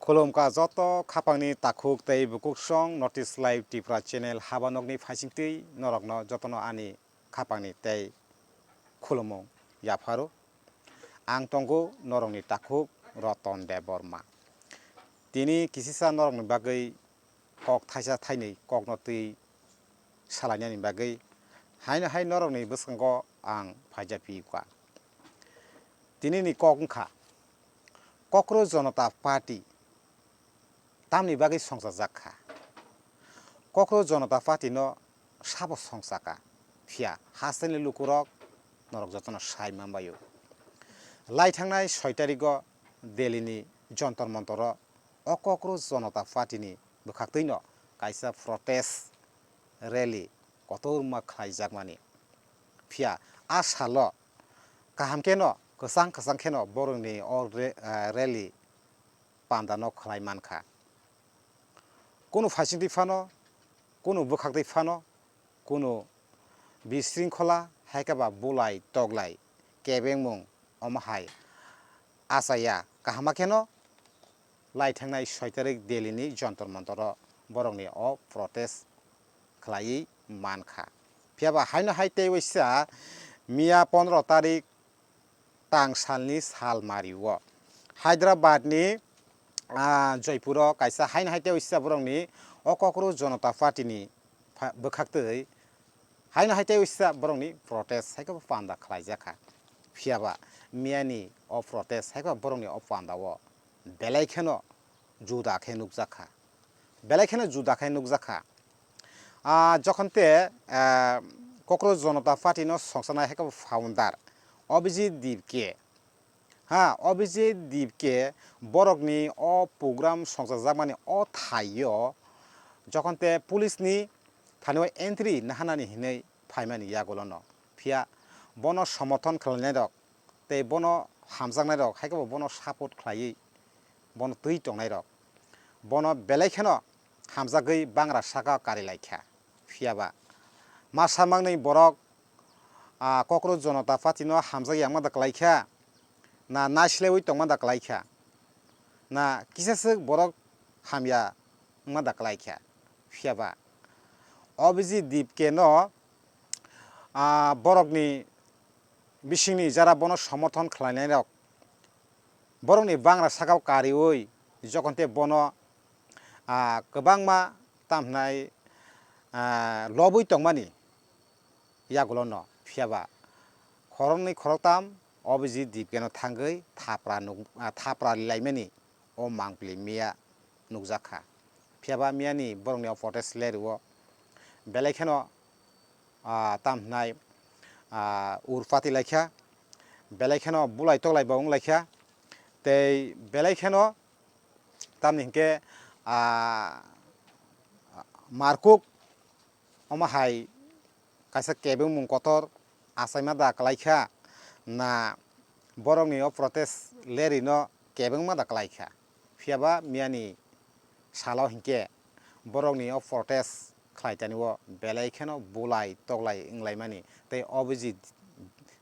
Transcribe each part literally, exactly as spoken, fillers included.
Khulumkha joto khapangni takhuk tei bukuksong North East Live Tripura channel habanokni phaisingtwi norokno jotono ani khapangni tei khulumung yapharo. Ang tongo norokni takhuk Roton Debbarma. Tini kisisa norokni bagwi kok thaisa thainwi kokno twi salainani bagwi haino hai norokni bwskango ang phaija phiyokha. Tinini kok wngkha Kokro Jonota Party tamni bagwi songchajak kha. Kokro Jonota Party no sabo songchaka, phiya hasteni lukurok norok jotono sai manbaio. Lai thangnai soi tarigo Delhi ni Jontor Montoro o Kokro Jonota Party ni bwkhaktwino kaisa protest rally kotorma khlaijakmani. Phiya a salo kaham kheno, kwchang kwchang kheno borokni o re-, ah, rally pandano khlai mankha. Kunu phaisingtwi phano, kunu bwkhaktwi phano, kunu bisringkhola, hai khe ba bulai toklai kebengmung omo hai achaiya. Kaham kheno lai thangnai soi tarik Delhi ni Jontor Montoro borokni o protest khlaiwi mankha. Phiya ba haino hai tei waisa miya pondro tarik tang salni sal mario Hyderabad ni, ah, Joypuro kaisa haino hai tei waisa borokni o Kokro Jonota Party ni pha-, bwkhaktwi haino hai tei waisa borokni protest hai khe bo panda khlaijakha. Phiya ba miyani o protest hai khe borokni o panda o belai kheno juda khe nukjakha. Belai kheno juda khe nukjakha. Ah, jokhon te, ah, Kokro Jonota Party no songsanai hai khe bo founder Abhijit Dipke. Ha, Abhijit Dipke borokni o program songchajakmani o thaio jokhon te police ni thani o entry nahanani hinwi phaimani yagulono. Phiya bono somothon khlainairok tei bono hamjaknairok hai khe bo bono support khlaiwi bono twi tongnairok bono belai kheno hamjagwi bangra saka kari laikha. Phiya ba masa mangni borok, ah, Kokro Jonota Party no hamjak yangma da kwlaikha, na naislaiwi tongma da kwlaikha, na kisa swk borok hamya wngma da kwlaikha. Phiya ba Abhijit Dipke no, ah, borokni bisingni jara bono somothon khlainairok borokni bangra sakao kariui jokhon te bono, ah, kwbangma tamhnai, ah, lobwi tongmani yagulono. Phiya ba khoroknwi khoroktam Abhijit Dipke no thangwi thapra nuk-, ah, thapra laimani o mangpili miya nukjakha. Phiya ba miyani borokni o protest rally o belai kheno, ah, tam hwnai, ah, ur pati laikha, belai kheno bulai toklai bo wng laikha, tei belai kheno tamni hinkhe, ah, markuk omo hai kaisa kebengmung kotor achaima da kwlaikha, na borokni o protest rally no kebengma da kwlaikha. Phiya ba miyani salo hinkhe borokni o protest khlai tani o belai kheno bulai toklai wnglaimani tei Abhijit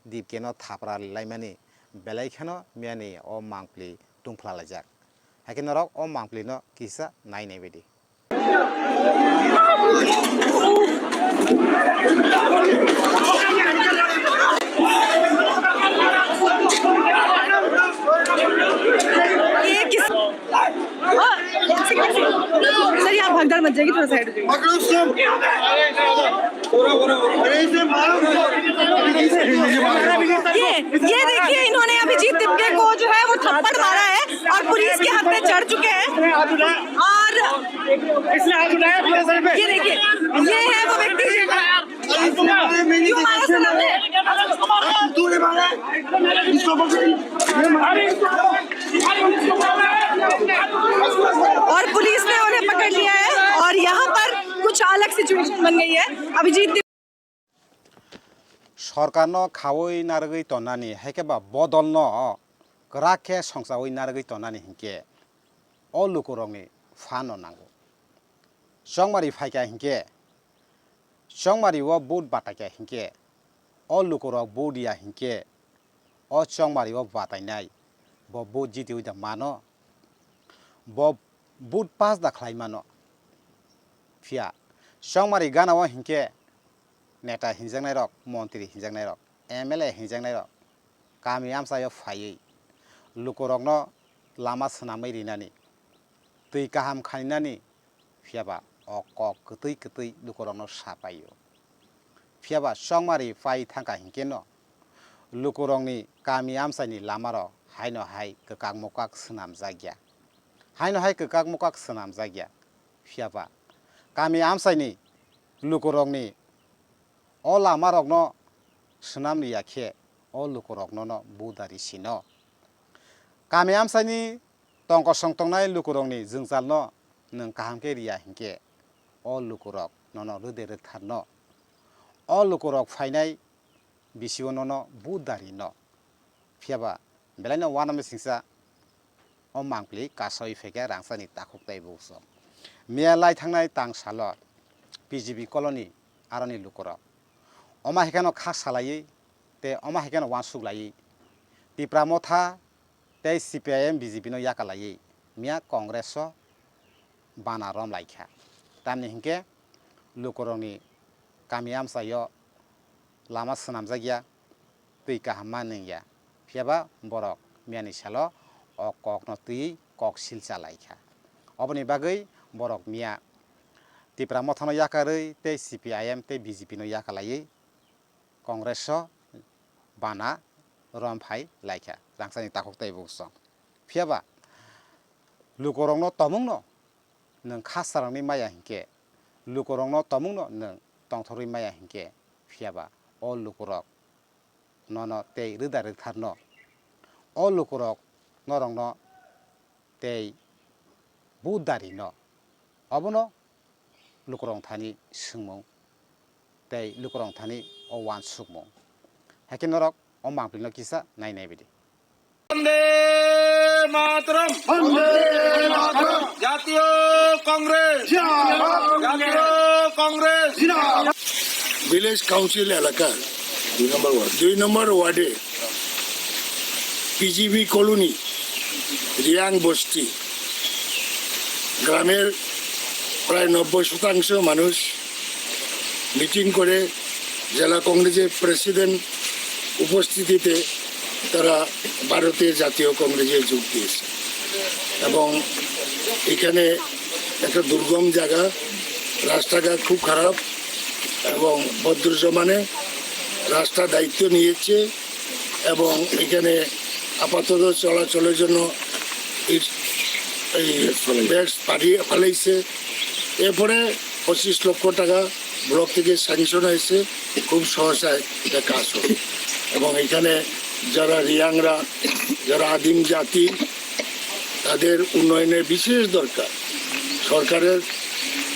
Dipke no thapra laimani belai kheno miyani o mangpili tungphla laijak. Haikhe norok o mangpili no kisa nai nai baidi. ये किस, सर, यहाँ भगदड़ मच जाएगी, थोड़ा साइड हो जाइए। पकड़ो सब। अरे इसे मारो। ये, ये देखिए, इन्होंने अभिजीत तिपके को जो है वो थप्पड़ मारा है और पुलिस के हाथ पे चढ़ चुके हैं। और इसने हाथ उठाया अपने सर पे। ये देखिए, ये है वो व्यक्ति जो है। अरे इसने मारा, मैंने क्यों मारा सर आपने? दूर है मारा। इसको पकड़। ये मारा। और पुलिस ने उन्हें पकड़ लिया है और यहाँ पर कुछ अलग सिचुएशन बन गई है। Abhijit Sorkarno khaui narwgwi tonnani, hai khe ba bodolno kwrak khe songchaui narwgwi tonnani hinkhe o lukurokni phano nango. Chongmari phaikha hinkhe, chongmari o vote bataikha hinkhe, o lukurok vote ya hinkhe, o chongmari o batainai bo vote jitiui da mano? Bo vote pass da khlai mano. Phiya chongmari gana o hinkhe neta hinjaknairok, montri hinjaknairok, M L A hinjaknairok kami amchaio phaiwi lukurokno lama swnamwi rinani, twi kaham khainani, phiyaba o kok kwtwi kwtwi lukurokno sapaio. Phiyaba chongmari pai thangkha hinkhe no lukurokni kami amchaini lamarok haino hai kwkak mokak swnamjakya. Haino hai kwkak mokak swnamjakya. Phiyaba kami amchaini lukurokni o lamarokno swnam riya khe o lukuroknono budari sino. Kami amchaini tongkosong tongnai lukurokni jwngjalno nwng kaham khe riya hinkhe o lukurok nono rwdai rwktharno. O lukurok phainai bisio nono budari no. Phiyaba belaino uanama singsa o mangpili kasawi phaikha rangchakni takhuk tei buksong. Miya lai thangnai tang salo P G B colony aroni lukurok oma haikheno kha salaiwi tei oma haikheno uansuk laiwi Tipra Motha tei C P I M B J P no yakalaiwi miya Congress o bana rom laikha. Tamni hinkhe lukurokni kami amchaio lama swnamjakya, twi kaham ma nwngya. Phiyaba borok miyani salo o kokno twiwi kok silcha laikha. Oboni bagwi borok miya Tipra Mothano yakarwi tei C P I M tei B J P no yakalaiwi Congress o bana rom phai laikha rangchakni takhuk tei buksong. Phiyaba lukurokno tomungno nwng kha sarangni maya hinkhe, lukurokno tomungno nwng tongthorwi maya hinkhe, phiyaba o lukurok nono tei rwda rwktharno. O lukurok norokno tei budari no. Obono lukurok thani swngmung tei lukurok thani o uansukmung. Haikhe norok o mangpili no kisa nai nai bidi. Bande Mataram! Bande Mataram! Jatiyo Congress! Zindabad! Jatiyo Congress! Zindabad! Village Council এলাকা দুই নম্বর ওয়ার্ড, দুই নম্বর ওয়ার্ডে পিজিবি কলোনি, রিয়াং বস্তি গ্রামের প্রায় নব্বই শতাংশ মানুষ মিটিং করে জেলা কংগ্রেসের প্রেসিডেন্ট উপস্থিতিতে তারা ভারতের জাতীয় কংগ্রেসে যোগ দিয়েছে। এবং এখানে একটা দুর্গম জায়গা, রাস্তাঘাট খুব খারাপ, এবং বদরুজ্জামানে রাস্তা দায়িত্ব নিয়েছে এবং এখানে আপাতত চলাচলের জন্য এই, এই ব্যাটস পাঠিয়ে ফেলেছে। এরপরে পঁচিশ লক্ষ টাকা ব্লক থেকে স্যাংশন হয়েছে, খুব সহসায় এটা কাজ হবে। এবং এখানে যারা রিয়াংরা, যারা আদিম জাতি, তাদের উন্নয়নের বিশেষ দরকার। সরকারের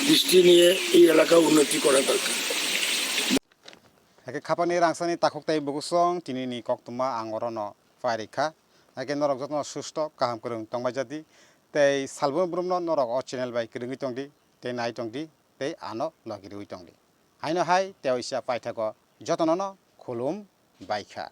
দৃষ্টি নিয়ে এই এলাকা উন্নতি করা দরকার। Haikhe khapani rangchakni takhuk tei bukusong tinini koktwma ang orono phairikha. Haikhe norok jotono susto kaham kwrwng tongbaijadi tei salbrum brumno norok o channel bai kwrwngwi tongdi tei nai tongdi tei ano logi rwui tongdi. Haino hai tei oisa paithago jotonono khulum baikha.